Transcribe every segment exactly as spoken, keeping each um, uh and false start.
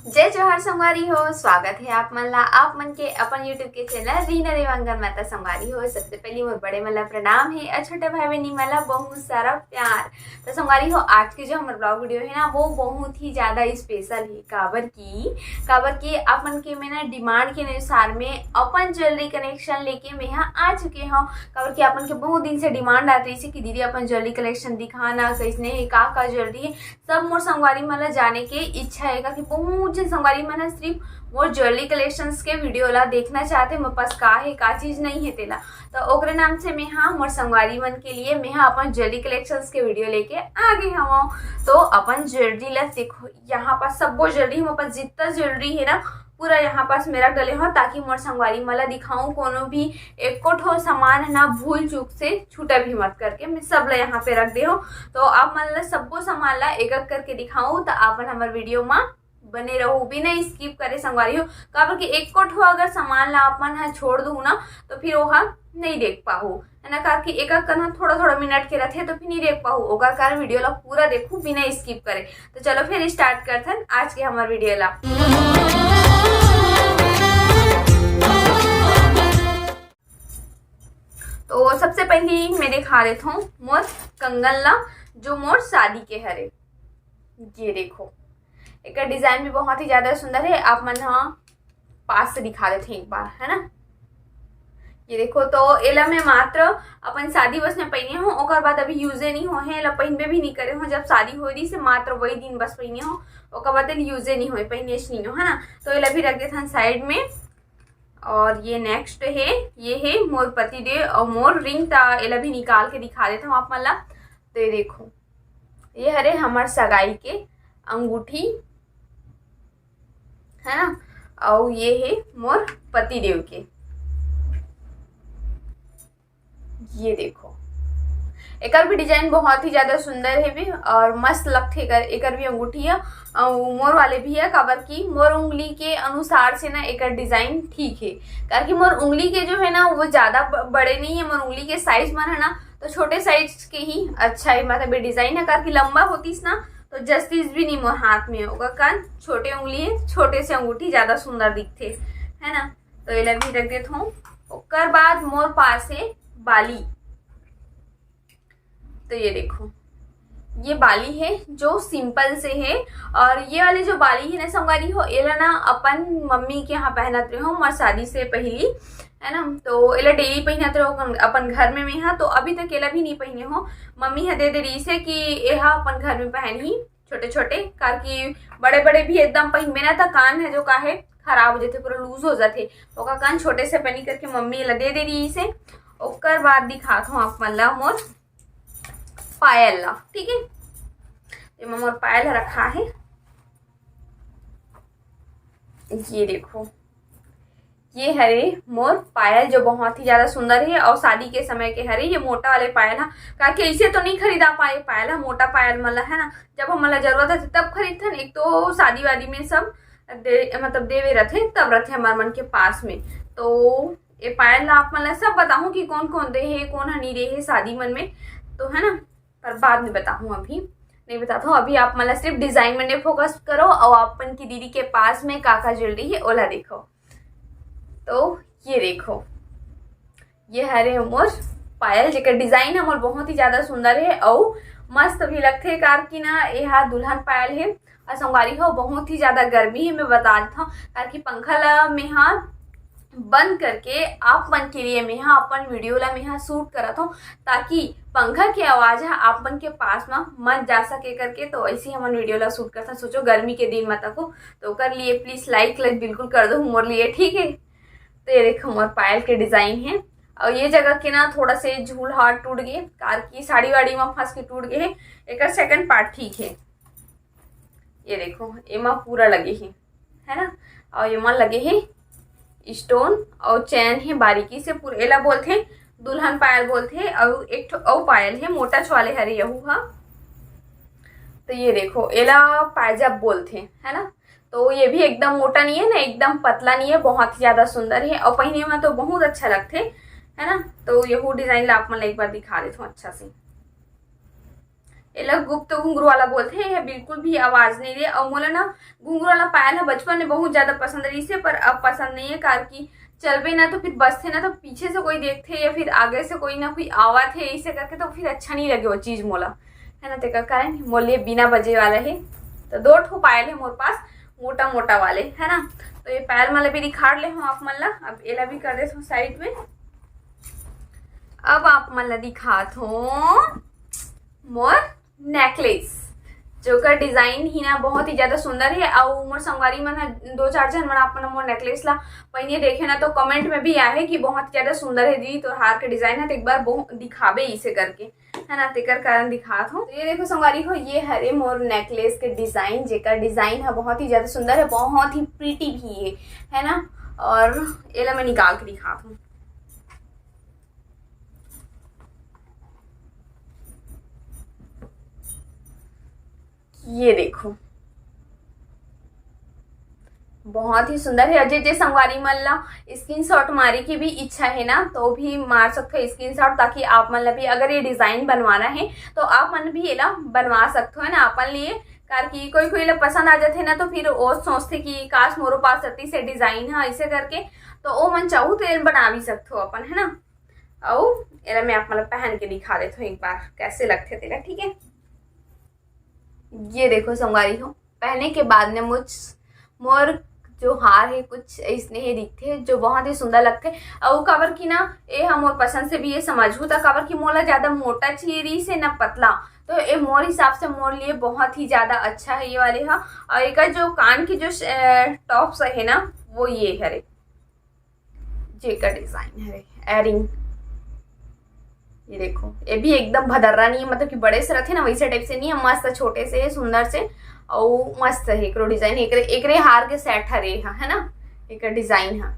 जय जोहार संगवारी हो, स्वागत हे आप मन ला आप मन के अपन YouTube के चैनल रीना देवांगन मा। त संगवारी हो, सबसे पहली मोर बड़े मन ला प्रणाम हे अउ छोटे भाई बहिनी मन ला बहुत सारा प्यार। त संगवारी हो, आज के जो हमर vlog video हे ना, वो बहुत ही ज्यादा special हे। काबर कि, काबर कि आप मन के मैं ना demand के अनुसार में अपन jewellery collection लेके मैं हा आ चुके हव। काबर कि आप मन के बहुत दिन से demand आत रहिस हे कि दीदी अपन jewellery collection दिखाना, कइसने हे, का का jewellery हे, सब मोर संगवारी मन ला जाने के इच्छा हे, काकि बहुत झन संगवारी मन ह सिर्फ मोर jewellery collections के video ला देखना चाहथे, मोर पास का हे, का चीज नहीं हे तेला। त ओकरे नाम से मैं हा मोर संगवारी मन के लिए मैं हा अपन jewellery collections के video लेके आ गे हवं। तो अपन jewellery ला देखो, यहाँ पास सब्बो jewellery, मोर पास जितना jewellery हे ना, पूरा यहाँ पास मैं रख डले हव, ताकि मोर संगवारी मन ला दिखाऊं, कोनो भी एको ठो सामान ना भूल चूक से छूटा भी मत करके, मैं सब ला यहाँ पे रख दे हव। तो आप मन ला सब्बो सामान ला एक एक करके दिखाऊं, त आप मन हमर video मा बने रहू, बिना skip करे संगवारी हो। काबर कि एको ठो अगर सामान ला आप मन ह छोड़ दू ना, तो फिर ओहा नहीं देख पाहू, है ना? काबर कि एक एक करना थोड़ा थोड़ा मिनट के रथे, तो फिर नहीं देख पाहू। ओकर कारण video ला पूरा देखू बिना skip करे। तो चलो फिर start करथन आज के हमर video ला। तो सबसे पहली मैं दिखा देत हूँ मोर कंगन ला, जो मोर शादी के हरे। ये देखो, एकर design भी बहुत ही ज्यादा सुंदर हे। आप मन हा पास से दिखा देते हैं एक बार, है ना? ये देखो, तो एला मैं मात्र अपन शादी बस में पहिने हूँ, ओकर बाद अभी use नहीं हो हे, एला पहिनबे भी नहीं करे हूँ। जब शादी हो रही से मात्र वही दिन बस पहिने हूँ, ओकर बाद एला use नहीं हो, पहिने नहीं हो, है ना? तो एला भी रख देथन side में। और ये next हे, ये हे मोर पतिदेव अउ मोर ring, त एला भी निकाल के दिखा देत हूँ आप मन ला। तो ये देखो, ये हरे हमर सगाई के अंगूठी, है ना, अउ ये हे मोर पतिदेव के। ये देखो, एकर भी design बहुत ही ज्यादा सुंदर हे भी, और मस्त लगथे एकर, एकर भी अंगूठी हे। अउ मोर वाले भी हे, काबर कि मोर उंगली के अनुसार से ना एकर design ठीक हे, काबर कि मोर उंगली के जो है ना, वो ज्यादा ब-, बड़े नहीं है, मोर उंगली के size मन है ना, तो छोटे size के ही अच्छा है, मतलब ये design है, काबर कि लंबा होतीस ना, तो जस्तीस भी नहीं मोर हाथ में, ओकर कारण छोटे उंगली है, छोटे से अंगूठी ज्यादा सुंदर दिखथे, है ना। तो एला भी रख देत हूँ। ओकर बाद मोर पास है बाली। तो ये देखो, ये बाली है जो simple से है, और ये वाले जो बाली है ना संगवारी हो, एला ना अपन मम्मी के यहाँ पहनत रहे हो मोर शादी से पहली, है ना। तो एला daily पहनत रहे हो अपन, अपन घर में, मैं हा तो अभी तक एला भी नहीं पहने हो। मम्मी हा दे दे रही से कि एहा अपन घर में पहनही, छोटे छोटे, काबर कि बड़े बड़े भी एकदम पहिनबे ना त कान है जो का है खराब हो जाथे, पूरा loose हो जाथे। ओकर कान छोटे से बनी करके मम्मी ला दे दे रही से। ओकर बाद दिखात हूँ आप मन ला मोर पायल ला, ठीक है। एमा मोर पायल रखा है, ये देखो, ये हरे मोर पायल जो बहुत ही ज्यादा सुंदर है और शादी के समय के हरे। ये मोटा वाले पायल हा, काकि ऐसे तो नहीं खरीदा पाए पायल हा, मोटा पायल मन ला, है ना। जब हमन ला जरूरत है तब खरीदथन। एक तो शादी वादी में सब दे, मतलब देवे रथे तब रथे हमार मन के पास में। तो ये पायल ला आप मन ला सब बताहूँ कि कौन कौन दे है, कौन हा नहीं दे है शादी मन में, तो है ना, पर बाद में बताहूँ, अभी नहीं बताता हूँ। अभी आप मन ला सिर्फ design में focus करो और अपन की दीदी के पास में का का jewellery है ओला देखो। तो ये देखो, ये हरे मोर पायल, जेकर design है मोर बहुत ही ज्यादा सुंदर है और मस्त भी लगथे, काबर कि ना एहा दुल्हन पायल है। और संगवारी हो, बहुत ही ज्यादा गर्मी है, मैं बता देता हूँ, काबर कि पंखा ला मैं हा बंद करके आप मन के लिए मैं हा अपन video ला मैं हा shoot करत हूँ, ताकि पंखा के आवाज हा आप मन के पास में मत जा सके करके। तो ऐसे ही हमन video ला shoot करत हन। सोचो, गर्मी के दिन में तको, तो ओकर लिए please like, like बिल्कुल कर दो मोर लिए, ठीक है। तो ये देखो, मोर पायल के design है, और ये जगह के ना थोड़ा से झूल हा टूट गए, काबर कि साड़ी वाड़ी में फंस के टूट गए है। एकर second part ठीक है, ये देखो, एमा पूरा लगे है, है ना, और एमा लगे है stone और chain है बारीकी से पूरा। एला बोलथे दुल्हन पायल बोलथे, और एक ठो अउ पायल है मोटा वाले हरे, यहू हा। तो ये देखो, एला पायजब बोलथे, है ना। तो ये भी एकदम मोटा नहीं है ना, एकदम पतला नहीं है, बहुत ही ज्यादा सुंदर है और पहिने में तो बहुत अच्छा लगथे, है ना। तो यहू design ला आप मन ला एक बार दिखा देता हूँ अच्छा से। एला गुप्त घुंघरू वाला बोलथे। ये बिल्कुल भी आवाज नहीं दे। और मोला ना घुंघरू वाला पायल ह बचपन में बहुत ज्यादा पसंद रहिस हे, पर अब पसंद नहीं है, कार कि चलबे ना तो फिर बजथे ना तो पीछे से कोई देखथे या फिर आगे से कोई ना कोई आवत है, ऐसे करके तो फिर अच्छा नहीं लगे वो चीज मोला, है ना। तेकर कारण मोर लिए बिना बजे वाला है। तो दो ठो पायल है मोर पास, मोटा मोटा वाले, है ना। तो ये पायल मन ला भी दिखा ले हूँ आप मन ला। अब एला भी कर देत हूँ साइड में। अब आप मन ला दिखात हूँ मोर नेकलेस, जोकर डिजाइन ही ना बहुत ही ज्यादा सुंदर है। और मोर संगवारी मन ह, दो चार झन मन आप मन मोर नेकलेस ला पहिने देखे ना, तो कमेंट में भी आए कि बहुत ज्यादा सुंदर है दीदी तोर हार के डिजाइन है, तो एक बार बहु-, दिखाबे इसे करके, है ना। तेकर कारण दिखात हूँ। तो ये देखो संगवारी हो, ये हरे मोर नेकलेस के डिजाइन, जेकर डिजाइन है बहुत ही ज्यादा सुंदर है, बहुत ही प्रीटी भी है, है ना। और एला मैं निकाल के दिखात हूँ। ये देखो, बहुत ही सुंदर है। अजय जे संगवारी मन ला स्क्रीनशॉट मारे की भी इच्छा है ना, तो भी मार सकते हो स्क्रीनशॉट, ताकि आप मन ला भी अगर ये डिजाइन बनवाना है तो आप मन भी एला बनवा सकते हो, है ना, अपन लिए। कार कि कोई कोई ला पसंद आ जाते ना, तो फिर वो सोचते कि काश मोरो पास रहती से डिजाइन है, ऐसे करके। तो वो मन चाहू तो ये बना भी सकते हो अपन, है ना। अउ एला मैं आप मन ला पहन के दिखा देत हूँ एक बार, कैसे लगथे तेला, ठीक है। ये देखो संगवारी हो, पहने के बाद ने मुझ मोर जो हार है कुछ इसने ही दिखथे, जो बहुत ही सुंदर लगथे। अउ काबर कि ना, ए हा मोर पसंद से भी ये समझू था, काबर कि मोला ज्यादा मोटा चाहिए रही से ना पतला, तो ये मोर हिसाब से मोर लिए बहुत ही ज्यादा अच्छा है ये वाले हा। और एक जो कान की जो टॉप्स है ना, वो ये हरे, जेकर डिजाइन है एयरिंग। ये देखो, ये भी एकदम भदर्रा नहीं है, मतलब कि बड़े से रहते ना वैसे टाइप से नहीं है, मस्त छोटे से है, सुंदर से, और मस्त है एकरो डिजाइन। एकरे एकरे हार के सेट हरे हा, है ना, एकर डिजाइन हा।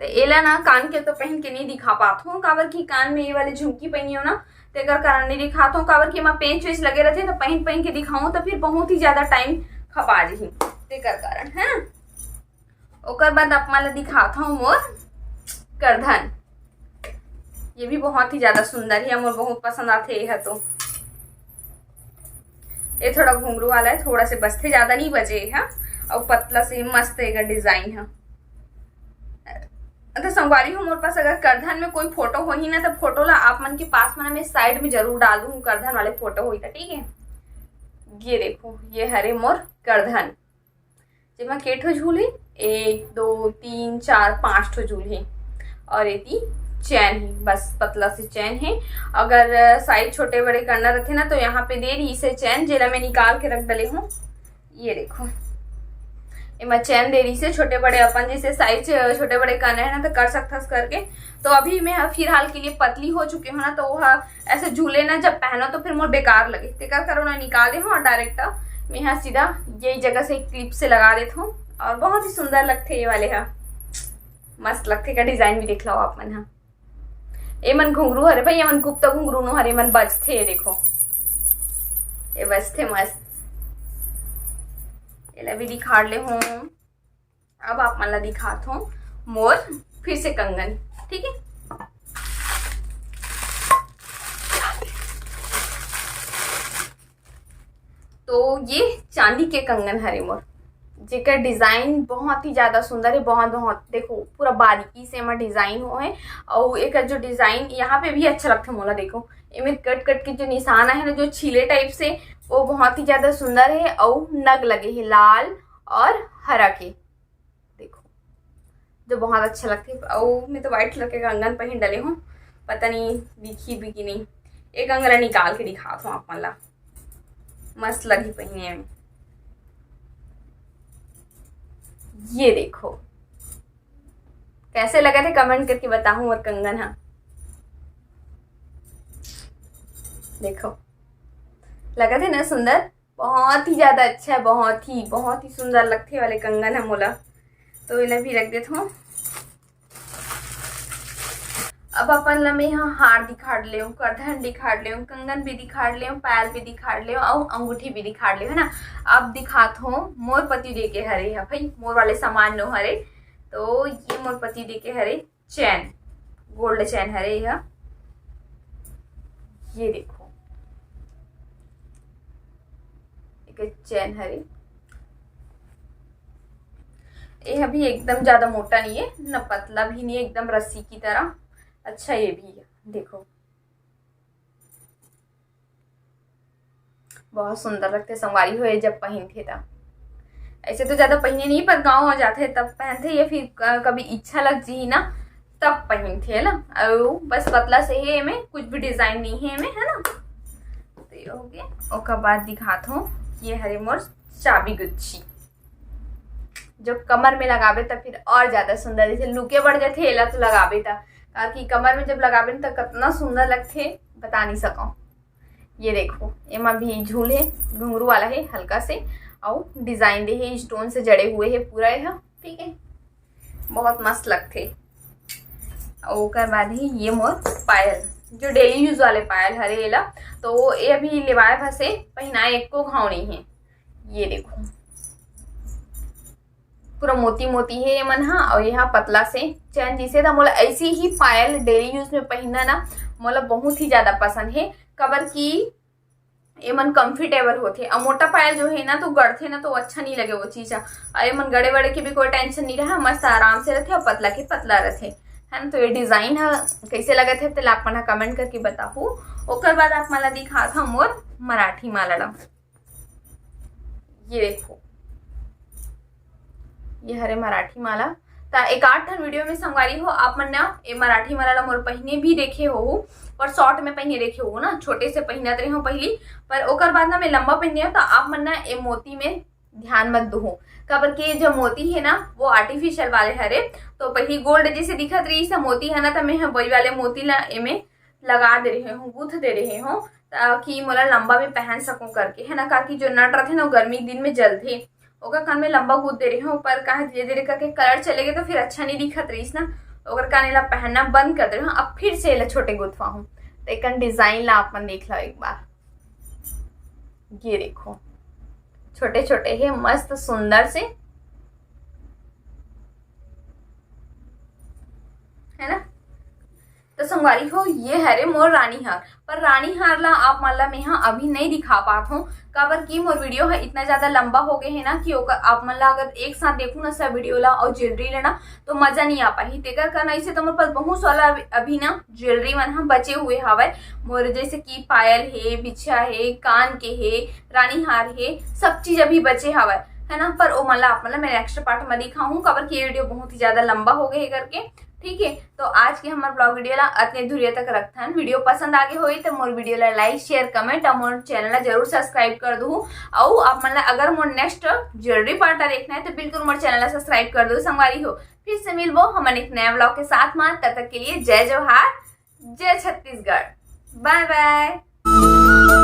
तो एला ना कान के तो पहन के नहीं दिखा पात हूँ, काबर कि कान में ये वाले झुमकी पहनी हो ना, तेकर कारण नहीं दिखात हूँ, काबर कि एमा पेंच वेंच लगे रहते, तो पहन पहन के दिखाऊँ तो फिर बहुत ही ज्यादा टाइम खपा जही, तेकर कारण, है ना। ओकर बाद आप मन ला दिखात हूँ मोर करधन। ये भी बहुत ही ज्यादा सुंदर है, मोर बहुत पसंद आथे ये ह तो। ये थोड़ा घुंघरू वाला है, थोड़ा से बजथे, ज्यादा नहीं बजे है। और पतला से मस्त एकर डिजाइन है। तो संगवारी हो, मोर पास अगर करधन में कोई फोटो होही ना, तो फोटो ला आप मन के पास में ना मैं साइड में जरूर डाल दूँ, करधन वाले फोटो होही तो, ठीक है। ये देखो, ये हरे मोर करधन, जेमा के ठो झूल हे, एक, दो, तीन, चार, पांच ठो झूल हे। और एती चैन हे, बस पतला से चैन हे। अगर साइज छोटे बड़े करना रहते ना, तो यहाँ पे दे रही से चैन, जेला मैं निकाल के रख डले हूँ। ये देखो, एमा चैन दे रही से छोटे बड़े, अपन जैसे साइज छोटे बड़े करना है ना, तो कर सकथस करके। तो अभी मैं फिलहाल के लिए पतली हो चुकी हूँ ना, तो वह ऐसे झूले ना जब पहनो तो फिर मोर बेकार लगे, तेकर कारण मैं निकाले हूँ और डायरेक्ट मैं यहाँ सीधा यही जगह से क्लिप से लगा देत हूँ। और बहुत ही सुंदर लगथे ये वाले हा, मस्त लगथे। का डिजाइन भी देख लो आप मन हा। ए मन घुंघरू हरे भाई, ए मन गुप्ता घुंघरू नो हरे, ए मन बजथे, ये देखो, ये बजथे मस्त। एला भी दिखाड़ ले हूँ। अब आप मन ला दिखात हूँ मोर फिर से कंगन, ठीक है। तो ये चांदी के कंगन हरे मोर, जेकर डिजाइन बहुत ही ज्यादा सुंदर है, बहुत, बहुत। देखो, पूरा बारीकी से एमा डिजाइन हो है। और एक जो डिजाइन यहाँ पे भी अच्छा लगता है मोला, देखो, एमे कट कट के जो निशान है ना, जो छीले टाइप से, वो बहुत ही ज्यादा सुंदर है। और नग लगे है लाल और हरा के, देखो, जो बहुत अच्छा लगथे। अउ मैं तो व्हाइट कलर के कंगन पहिन डले हूँ, पता नहीं दिखी भी कि नहीं। एक कंगन ला निकाल के दिखात हूँ आप मन ला, मस्त लगही पहिने में। ये देखो, कैसे लगथे, कमेंट करके बताहूँ। और कंगन हा, देखो, लगथे ना सुंदर, बहुत ही ज्यादा अच्छा है, बहुत ही, बहुत ही सुंदर लगथे वाले कंगन है मोला। तो इन्हें भी रख देत हूँ। अब अपन ला मैं यहाँ हार दिखाड़ ले हूँ, करधन दिखाड़ ले हूँ, कंगन भी दिखाड़ ले हूँ, पायल भी दिखाड़ ले हूँ और अंगूठी भी दिखाड़ ले हूँ, है ना। अब दिखात हूँ मोर पति दे के हरे है भाई, मोर वाले सामान नो हरे। तो ये मोर पति दे के हरे चैन, गोल्ड चैन हरे यह। ये देखो, एक चैन हरे, ये अभी एकदम ज्यादा मोटा नहीं है ना, पतला भी नहीं है, एकदम रस्सी की तरह। अच्छा, ये भी है, देखो, बहुत सुंदर लगथे संगवारी हो, ये जब पहिनथे त। ऐसे तो ज्यादा पहिने नहीं, पर गाँव आ जाथे तब पहनथे, या फिर क-, कभी इच्छा लग जी ना, तब पहिनथे ना। अउ बस पतला से हे, एमे कुछ भी डिजाइन नहीं है एमे, है ना। तो ये हो गया। ओकर बाद दिखात हूँ, ये हरे मोर चाबी गुच्छी, जो कमर में लगाबे त फिर और ज्यादा सुंदर दिखे, लुके बढ़ जाथे एला तो लगाबे त, ताकि कमर में जब लगाबे न त कितना सुंदर लगथे, बता नहीं सकूं। ये देखो, एमा भी झूल है, घुंघरू वाला है हल्का से, और डिजाइन दे है, स्टोन से जड़े हुए है पूरा यह, ठीक है, बहुत मस्त लगथे। और ओकर बाद ही ये मोर पायल, जो डेली यूज वाले पायल हरे एला, तो ये अभी लेवाए भसे पहिनाए एको घाव नहीं है। ये देखो, पूरा मोती मोती है ये मन हा, और यहाँ पतला से चैन जैसे था। मोला ऐसी ही पायल डेली यूज में पहिनना ना मोला बहुत ही ज्यादा पसंद है, काबर कि ये मन कंफर्टेबल होथे। और मोटा पायल जो है ना तो गड़थे ना तो अच्छा नहीं लगे वो चीज हा। और ये मन गड़े वड़े की भी कोई टेंशन नहीं रहा, मस्त आराम से रहथे और पतला के पतला रहथे, है ना। तो ये डिजाइन हा कैसे लगत है तेला आप मन कमेंट करके बताहू। ओकर बाद आप मन ला दिखात हूँ मोर मराठी माला ला। ये देखो, ये हरे मराठी माला। त एक आध ठन वीडियो में संगवारी हो, आप मन ना ए मराठी माला ला मोर पहिने भी देखे हो, पर शॉर्ट में पहिने देखे हो ना, छोटे से पहिनत रहे हो पहली, पर ओकर बाद ना मैं लंबा पहिने हो, त आप मन ना ए मोती में ध्यान मत दुहो, काबर के जो मोती है ना वो आर्टिफिशियल वाले हरे। तो पहली गोल्ड जैसे दिखत रही से मोती है ना, त मैं ह वही वाले मोती ला एमे लगा दे रहे हूँ, गूंथ दे रहे हूँ, ताकि मोला लंबा में पहन सकूं करके, है ना। काकि जो नट रथे ना वो गर्मी दिन में जलथे, ओकर कारण में लंबा गूंथ दे रहे हूँ, पर कहा धीरे धीरे करके कलर चले गए तो फिर अच्छा नहीं दिखत रहीस ना, ओकर कारण एला पहनना बंद कर दे रहे हूँ। अब फिर से एला छोटे गुथवा हूँ, तो एक डिजाइन ला अपन देख लो एक बार। ये देखो, छोटे छोटे है, मस्त सुंदर से, है ना। तो संगवारी हो, ये हरे मोर रानी हार, पर रानी हार ला आप मन ला मैं हा अभी नहीं दिखा पात हूँ, काबर कि मोर वीडियो है इतना ज्यादा लंबा हो गए है ना कि ओकर आप मन ला अगर एक साथ देखू ना सब वीडियो ला और ज्वेलरी लेना तो मजा नहीं आ पाही। तेकर कारण ऐसे तो मोर पास बहुत सारा अभी, अभी ना ज्वेलरी मन हा बचे हुए हवय मोर, जैसे कि पायल है, बिछिया है, कान के है, रानी हार है, सब चीज अभी बचे हवय, है ना। पर ओ मन ला आप मन ला मैं नेक्स्ट पार्ट में दिखाहूँ, काबर कि ये वीडियो बहुत ही ज्यादा लंबा हो गए है करके। ठीक है, तो आज के हमारे ब्लॉग वीडियो ला अतने दूरिया तक रखथन। वीडियो पसंद आगे होई तो मोर वीडियो ला लाइक, शेयर, कमेंट और मोर चैनल ला जरूर सब्सक्राइब कर दू। और आप मन ला अगर मोर नेक्स्ट ज्वेलरी पार्ट ला देखना है तो बिल्कुल मोर चैनल ला सब्सक्राइब कर दू संगवारी हो। फिर से मिलबो हमन एक नया ब्लॉग के साथ में, तब तक के लिए जय जोहार, जय छत्तीसगढ़, बाय बाय।